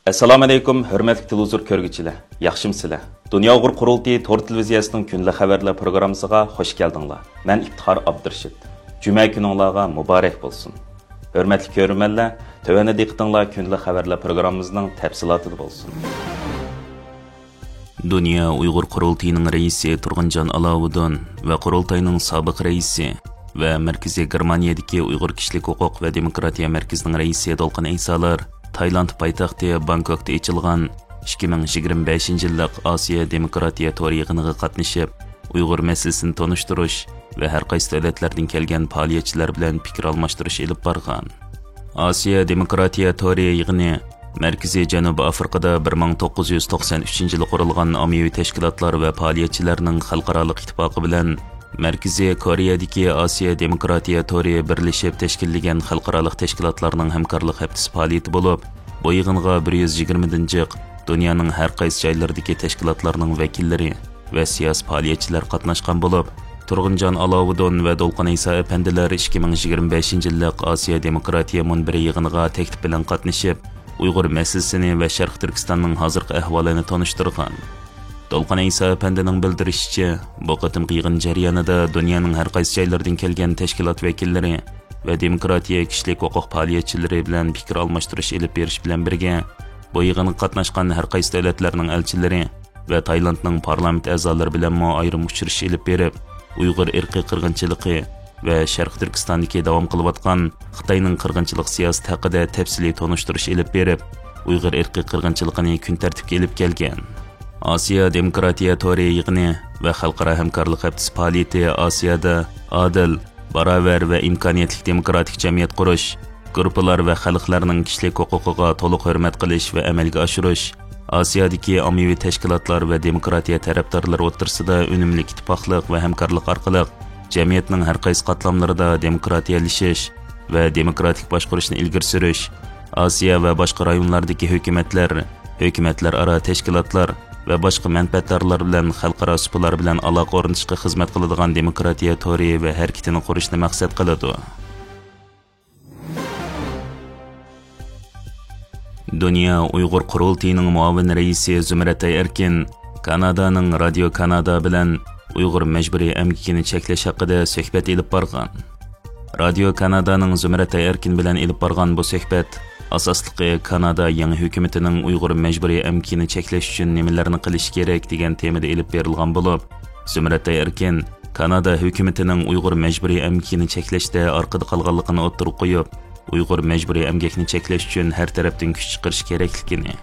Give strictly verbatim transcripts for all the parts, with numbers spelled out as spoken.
ئەسسالامۇئەلەيكۇم، ھۆرمەتلىك تېلېۋىزور كۆرگۈچىلەر، ياخشىمۇسىلەر؟ دۇنيا ئۇيغۇر قۇرۇلتىيى تور تېلېۋىزىيەسىنىڭ كۈندىلىك خەۋەرلەر پروگراممىسىغا خۇش كەلدىڭلار. مەن ئىپتىخار ئابدۇرېشىت. جۈمە كۈنۈڭلارغا مۇبارەك بولسۇن. ھۆرمەتلىك كۆرۈرمەنلەر، تۆۋەندە دىققىتىڭلار كۈندىلىك خەۋەرلەر پروگراممىمىزنىڭ تەپسىلاتىدا بولسۇن. دۇنيا ئۇيغۇر قۇرۇلتىيىنىڭ رەئىسى تۇرغۇنجان ئالاۋۇدۇن ۋە قۇرۇلتاينىڭ سابىق رەئىسى ۋە مەركىزىي گېرمانىيەدىكى ئۇيغۇر كىشىلىك ھوقۇق ۋە دېموكراتىيە مەركىزىنىڭ رەئىسى دولقۇن ئەيسالار تايلاند پايتەختى بانكوكتا ئېچىلغان ئىككى مىڭ يىگىرمە بەشىنچى يىللىق ئاسىيا دېموكراتىيە تورى يىغىنىغا قاتنىشىپ، ئۇيغۇر مەسىلىسىنى تونۇشتۇرۇش ۋە ھەر قايسى دۆلەتلەردىن كەلگەن پائالىيەتچىلەر بىلەن پىكىر ئالماشتۇرۇش ئېلىپ بارغان. ئاسىيا دېموكراتىيە تورى يىغىنى مەركىزىي جەنۇبىي ئافرىقىدا بىر مىڭ توققۇز يۈز توقسەن ئۈچىنچى يىلى قۇرۇلغان ئاممىۋى تەشكىلاتلار ۋە پائالىيەتچىلەرنىڭ خەلقئارالىق ئىتتىپاقى بىلەن مەركىزىي كورېيەدىكى ئاسىيا دېموكراتىيە تورى بىرلىشىپ تەشكىللىگەن خەلقئارالىق تەشكىلاتلارنىڭ ھەمكارلىق ھەپتىسى پائالىيىتى بولۇپ، بۇ يىغىنغا بىر يۈز يىگىرمىدىن جىق دۇنيانىڭ ھەر قايسى جايلىرىدىكى تەشكىلاتلارنىڭ ۋەكىللىرى ۋە سىياسىي پائالىيەتچىلەر قاتناشقان بولۇپ، تۇرغۇنجان ئالاۋۇدۇن ۋە دولقۇن ئەيسا ئەپەندىلەر ئىككى مىڭ يىگىرمە بەشىنچى يىللىق ئاسىيا دېموكراتىيە مۇنبىرى يىغىنىغا تەكلىپ بىلەن قاتنىشىپ، ئۇيغۇر مەسىلىسىنى ۋە شەرقىي تۈركىستاننىڭ ھازىرقى ئەھۋالىنى تونۇشتۇرغان. دولقۇن ئەيسا ئەپەندىنىڭ بىلدۈرۈشىچە، بۇ قېتىمقى يىغىن جەريانىدا دۇنيانىڭ ھەر قايسى جايلىرىدىن كەلگەن تەشكىلات ۋەكىللىرى ۋە دېموكراتىيە كىشىلىك ھوقۇق پائالىيەتچىلىرى بىلەن پىكىر ئالماشتۇرۇش ئېلىپ بېرىش بىلەن بىرگە، بۇ يىغىنغا قاتناشقان ھەر قايسى دۆلەتلەرنىڭ ئەلچىلىرى ۋە تايلاندنىڭ پارلامېنت ئەزالىرى بىلەنمۇ ئايرىم ئۇچرىشىش ئېلىپ بېرىپ، ئۇيغۇر ئىرقىي قىرغىنچىلىقى ۋە شەرقىي تۈركىستاندىكى داۋام قىلىۋاتقان خىتاينىڭ قىرغىنچىلىق سىياسىتى ھەققىدە تەپسىلىي تونۇشتۇرۇش ئېلىپ بېرىپ، ئۇيغۇر ئىرقىي قىرغىنچىلىقىنى كۈن تەرتىپكە ئېلىپ كەلگەن. ئاسىيا دېموكراتىيە تورى يىغىنى ۋە خەلقئارا ھەمكارلىق ھەپتىسى پائالىيىتى ئاسىيادا ئادىل، باراۋەر ۋە ئىمكانىيەتلىك دېموكراتىك جەمئىيەت قۇرۇش، گۇرۇپپىلار ۋە خەلقلەرنىڭ كىشىلىك ھوقۇقىغا تولۇق ھۆرمەت قىلىش ۋە ئەمەلگە ئاشۇرۇش، ئاسىيادىكى ئاممىۋى تەشكىلاتلار ۋە دېموكراتىيە تەرەپدارلىرى ئوتتۇرىسىدا ئۈنۈملۈك ئىتتىپاقلىق ۋە ھەمكارلىق ئارقىلىق جەمئىيەتنىڭ ھەر قايسى قاتلاملىرىدا دېموكراتىيەلىشىش ۋە دېموكراتىك باشقۇرۇشنى ئىلگىرى سۈرۈش، ئاسىيا ۋە باشقا رايونلاردىكى ھۆكۈمەتلەر، ھۆكۈمەتلەر ئارا تەشكىلاتلار ۋە باشقا مەنپەئەتدارلار بىلەن خەلقئارا سۇپىلار بىلەن ئالاقە ئورنىتىشقا خىزمەت قىلىدىغان دېموكراتىيە تورى ۋە ھەرىكىتىنى قۇرۇشنى مەقسەت قىلىدۇ. دۇنيا ئۇيغۇر قۇرۇلتىيىنىڭ مۇئاۋىن رەئىسى زۇمرەت ئەركىن كانادانىڭ رادىيو كانادا بىلەن ئۇيغۇر مەجبۇرىي ئەمگىكىنى چەكلەش ھەققىدە سۆھبەت ئېلىپ بارغان. رادىيو كانادانىڭ زۇمرەت ئەركىن بىلەن ئېلىپ بارغان بۇ سۆھبەت ئاساسلىقى كانادا يېڭى ھۆكۈمىتىنىڭ ئۇيغۇر مەجبۇرىي ئەمگىكىنى چەكلەش ئۈچۈن نېمىلەرنى قىلىشى كېرەك دېگەن تېمىدا ئېلىپ بېرىلغان بولۇپ، زۇمرەت ئەركىن كانادا ھۆكۈمىتىنىڭ ئۇيغۇر مەجبۇرىي ئەمگىكىنى چەكلەشتە ئارقىدا قالغانلىقىنى ئوتتۇرىغا قويۇپ، ئۇيغۇر مەجبۇرىي ئەمگەكنى چەكلەش ئۈچۈن ھەر تەرەپتىن كۈچ چىقىرىش كېرەكلىكىنى،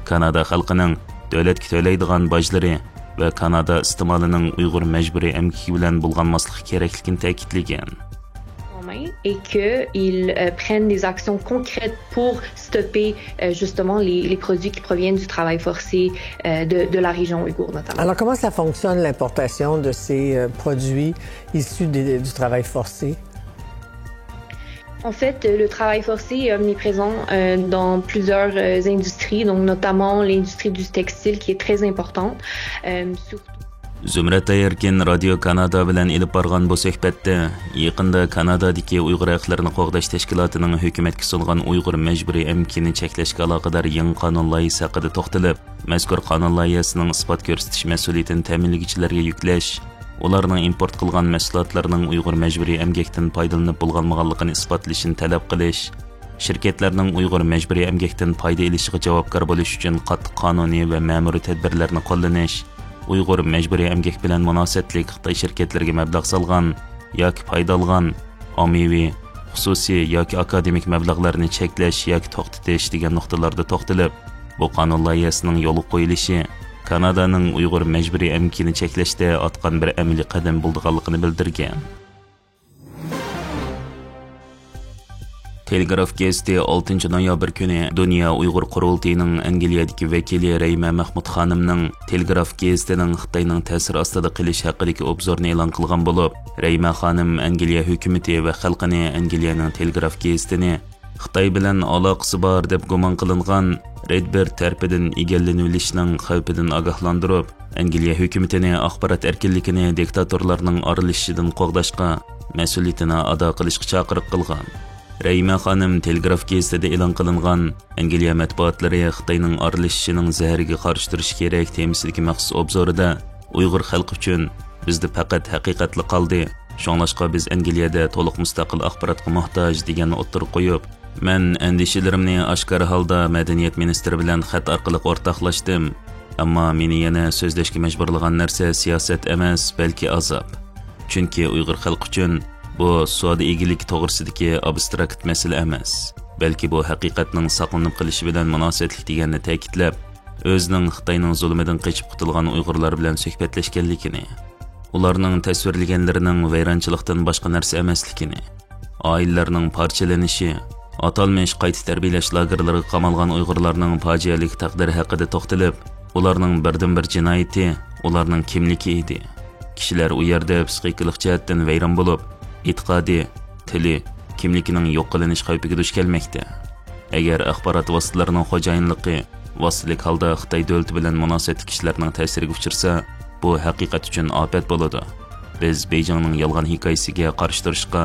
كانادا خەلقىنىڭ دۆلەتكە تۆلەيدىغان باجلىرى ۋە كانادا ئىستېمالىنىڭ ئۇيغۇر مەجبۇرىي ئەمگىكى بىلەن بۇلغانماسلىقى كېرەكلىكىنى تەكىتلىگەن. Et qu'ils euh, prennent des actions concrètes pour stopper euh, justement les, les produits qui proviennent du travail forcé euh, de, de la région ouïghour notamment. Alors, comment ça fonctionne l'importation de ces euh, produits issus des- du travail forcé? En fait, euh, le travail forcé est omniprésent euh, dans plusieurs euh, industries, donc notamment l'industrie du textile qui est très importante. Euh, surtout زۇمرەت ئەركىن رادىيو كانادا بىلەن ئېلىپ بارغان بۇ سۆھبەتتە، يېقىندا كانادادىكى ئۇيغۇر ھەقلىرىنى قوغداش تەشكىلاتىنىڭ ھۆكۈمەتكە سۇنغان ئۇيغۇر مەجبۇرىي ئەمگىكىنى چەكلەشكە ئالاقىدار يېڭى قانۇن لايىھىسى ھەققىدە توختىلىپ، مەزكۇر قانۇن لايىھەسىنىڭ ئىسپات كۆرسىتىش مەسئۇلىيىتىنى تەمىنلىگۈچىلەرگە يۈكلەش، ئۇلارنىڭ ئىمپورت قىلغان مەھسۇلاتلىرىنىڭ ئۇيغۇر مەجبۇرىي ئەمگەكتىن پايدىلىنىپ بولغانمىغانلىقىنى ئىسپاتلىشىنى تەلەپ قىلىش، شىركەتلەرنىڭ ئۇيغۇر مەجبۇرىي ئەمگەكتىن پايدا ئېلىشىغا جاۋابكار بولۇش ئۈچۈن قاتتىق قانۇنىي ۋە مەمۇرىي تەدبىرلەرنى قوللىنىش، ئۇيغۇر مەجبۇرىي ئەمگەك بىلەن مۇناسىۋەتلىك خىتاي شىركەتلىرىگە مەبلەغ سالغان ياكى پايدا ئالغان ئاممىۋى، خۇسۇسىي ياكى ئاكادېمىك مەبلەغلەرنى چەكلەش ياكى توختىتىش دېگەن نۇقتىلاردا توختىلىپ، بۇ قانۇن لايىھەسىنىڭ يولغا قويۇلۇشى كانادانىڭ ئۇيغۇر مەجبۇرىي ئەمگىكىنى چەكلەشتە ئاتقان بىر ئەمەلىي قەدەم بولىدىغانلىقىنى بىلدۈرگەن. تېلېگراف گېزىتى ئالتىنچى نويابىر كۈنى دۇنيا ئۇيغۇر قۇرۇلتىيىنىڭ ئەنگلىيەدىكى ۋەكىلى رەيمە مەخمۇت خانىمنىڭ تېلېگراف گېزىتىنىڭ خىتاينىڭ تەسىرى ئاستىدا قېلىش ھەققىدىكى ئوبزورنى ئېلان قىلغان بولۇپ، رەيمە خانىم ئەنگلىيە ھۆكۈمىتى ۋە خەلقىنى ئەنگلىيەنىڭ تېلېگراف گېزىتىنى خىتاي بىلەن ئالاقىسى بار دەپ گۇمان قىلىنغان رېدبىرد تەرىپىدىن ئىگىلىنىۋېلىشنىڭ خەۋپىدىن ئاگاھلاندۇرۇپ، ئەنگلىيە ھۆكۈمىتىنى ئاخبارات ئەركىنلىكىنى دىكتاتورلارنىڭ ئارىلىشىشىدىن قوغداشقا، مەسئۇلىيىتىنى ئادا قىلىشقا چاقىرىق قىلغان. رەھىمە خانىم تېلېگراف گېزىتىدە ئېلان قىلىنغان «ئەنگلىيە مەتبۇئاتلىرى خىتاينىڭ ئارىلىشىشىنىڭ زەھىرىگە قارشى تۇرۇشى كېرەك» تېمىسىدىكى مەخسۇس ئوبزورىدا ئۇيغۇر خەلقى ئۈچۈن «بىزدە پەقەت ھەقىقەتلا قالدى، شۇڭلاشقا بىز ئەنگلىيەدە تولۇق مۇستەقىل ئاخباراتقا موھتاج» دېگەننى ئوتتۇرىغا قويۇپ، مەن ئەندىشىلىرىمنى ئاشكارا ھالدا مەدەنىيەت مىنىستىرى بىلەن خەت ئارقىلىق ئورتاقلاشتىم. ئەمما مېنى يەنە سۆزلەشكە مەجبۇرلىغان نەرسە سىياسەت ئەمەس، بەلكى ئازاب. چۈنكى ئۇيغۇر خەلقى ئۈچۈن بۇ سودا ئىگىلىكى توغرىسىدىكى ئابستراكت مەسىلە ئەمەس، بەلكى بۇ ھەقىقەتنىڭ ساقلىنىپ قېلىشى بىلەن مۇناسىۋەتلىك دېگەننى تەكىتلەپ، ئۆزىنىڭ خىتاينىڭ زۇلۇمىدىن قېچىپ قۇتۇلغان ئۇيغۇرلار بىلەن سۆھبەتلەشكەنلىكىنى، ئۇلارنىڭ تەسۋىرلىگەنلىرىنىڭ ۋەيرانچىلىقتىن باشقا نەرسە ئەمەسلىكىنى، ئائىلىلەرنىڭ پارچىلىنىشى، ئاتالمىش قايتا تەربىيەلەش لاگېرلىرىغا قامالغان ئۇيغۇرلارنىڭ پاجىئەلىك تەقدىرى ھەققىدە توختىلىپ، ئۇلارنىڭ بىردىنبىر جىنايىتى ئۇلارنىڭ كىملىكى ئىدى. كىشىلەر ئۇ يەردە پسىخىكىلىق جەھەتتىن ۋەيران بولۇپ، ئېتىقادى، تىلى، كىملىكىنىڭ يوق قىلىنىش خەۋپىگە دۇچ كەلمەكتە. ئەگەر ئاخبارات ۋاسىتىلىرىنىڭ خوجايىنلىقى ۋاسىتىلىك ھالدا خىتاي دۆلىتى بىلەن مۇناسىۋەتلىك كىشىلەرنىڭ تەسىرىگە ئۇچرىسا، بۇ ھەقىقەت ئۈچۈن ئاپەت بولىدۇ. بىز بېيجىڭنىڭ يالغان ھېكايىسىگە قارشى تۇرۇشقا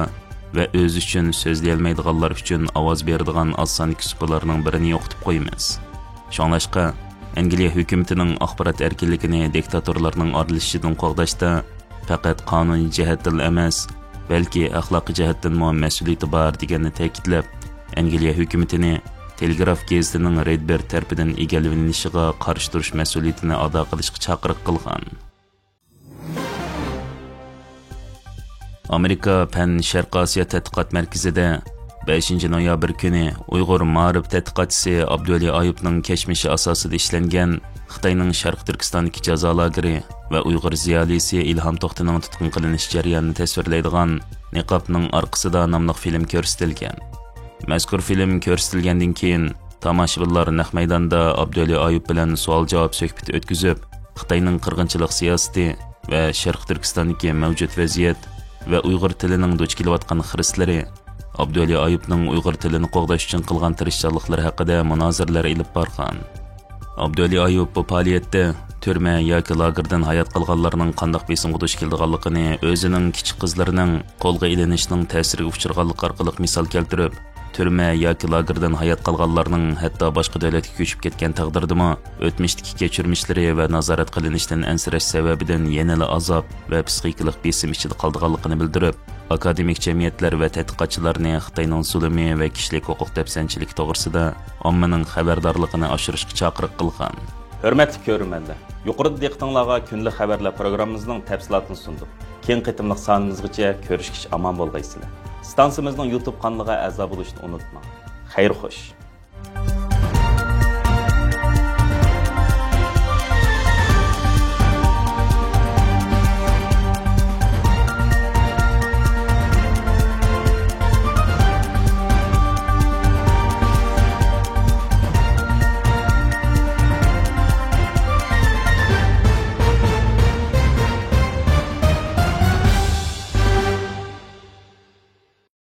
ۋە ئۆزى ئۈچۈن سۆزلىيەلمەيدىغانلار ئۈچۈن ئاۋاز بېرىدىغان ئاز ساندىكى سۇپىلارنىڭ بىرىنى يوقىتىپ قويىمىز. شۇڭلاشقا، ئەنگلىيە ھۆكۈمىتىنىڭ ئاخبارات ئەركىنلىكىنى دىكتاتورلارنىڭ ئارىلىشىشىدىن قوغداشتا، پەقەت قانۇنىي جەھەتتىنلا ئەمەس، بەلكى ئەخلاقىي جەھەتتىنمۇ مەسئۇلىيىتى بار دېگەننى تەكىتلەپ، ئەنگلىيە ھۆكۈمىتىنى تېلېگراف گېزىتىنىڭ رېدبېرگ تەرىپىدىن ئىگىلىۋېلىنىشىغا قارشى تۇرۇش مەسئۇلىيىتىنى ئادا قىلىشقا چاقىرىق قىلغان. ئامېرىكا پەن شەرقىي ئاسىيا تەتقىقات مەركىزىدە بەشىنچى نويابىر كۈنى ئۇيغۇر مائارىپ تەتقىقاتچىسى ئابدۇۋەلى ئايۇپنىڭ كەچمىشى ئاساسىدا ئىشلەنگەن خىتاينىڭ شەرقىي تۈركىستاندىكى جازا لاگېرى ۋە ئۇيغۇر زىيالىيسى ئىلھام توختىنىڭ تۇتقۇن قىلىنىش جەريانىنى تەسۋىرلەيدىغان نىقابنىڭ ئارقىسىدا ناملىق فىلىم كۆرسىتىلگەن. مەزكۇر فىلىم كۆرسىتىلگەندىن كېيىن، تاماشىبىنلار نەق مەيداندا ئابدۇۋەلى ئايۇپ بىلەن سوئال-جاۋاب سۆھبىتى ئۆتكۈزۈپ، خىتاينىڭ قىرغىنچىلىق سىياسىتى ۋە شەرقىي تۈركىستاندىكى مەۋجۇت ۋەزىيەت ۋە ئۇيغۇر تىلىنىڭ دۇچ كېلىۋاتقان خىرىسلىرى، ئابدۇۋەلى ئايۇپنىڭ ئۇيغۇر تىلىنى قوغداش ئۈچۈن قىلغان تىرىشچانلىقلىرى ھەققىدە مۇنازىرىلەر ئېلىپ بارغان. ئابدۇۋەلى ئايۇپ بۇ پائالىيەتتە تۈرمە ياكى لاگېردىن ھايات قالغانلارنىڭ قانداق بېسىمغا دۇچ كېلىدىغانلىقىنى ئۆزىنىڭ كىچىك قىزلىرىنىڭ قولغا ئېلىنىشنىڭ تەسىرىگە ئۇچرىغانلىقى ئارقىلىق مىسال كەلتۈرۈپ، تۈرمە ياكى لاگېردىن ھايات قالغانلارنىڭ ھەتتا باشقا دۆلەتكە كۆچۈپ كەتكەن تەقدىردىمۇ، ئۆتمۈشتىكى كەچۈرمىشلىرى ۋە نازارەت قىلىنىشتىن ئەنسىرەش سەۋەبىدىن يەنىلا ئازاب ۋە پسىخىكىلىق بېسىم ئىچىدە قالىدىغانلىقىنى بىلدۈرۈپ، ئاكادېمىك جەمئىيەتلەر ۋە تەتقىقاتچىلارنى خىتاينىڭ زۇلۇمى ۋە كىشىلىك ھوقۇق دەپسەندىچىلىكى توغرىسىدا ئاممىنىڭ خەۋەردارلىقىنى ئاشۇرۇشقا چاقىرىق قىلغان. ھۆرمەتلىك كۆرۈرمەنلەر، يۇقىرىدا دىققىتىڭلارغا كۈندىلىك خەۋەرلەر پروگراممىمىزنىڭ تەپسىلاتىنى سۇندۇق. كېيىنكى قېتىملىق سانىمىزغىچە كۆرۈشكىچە ئامان بولغايسىلەر. ئىستانسىمىزنىڭ يۇتۇب قانىلىغا ئەزا بولۇشنى ئۇنتۇماڭ. خەير خوش.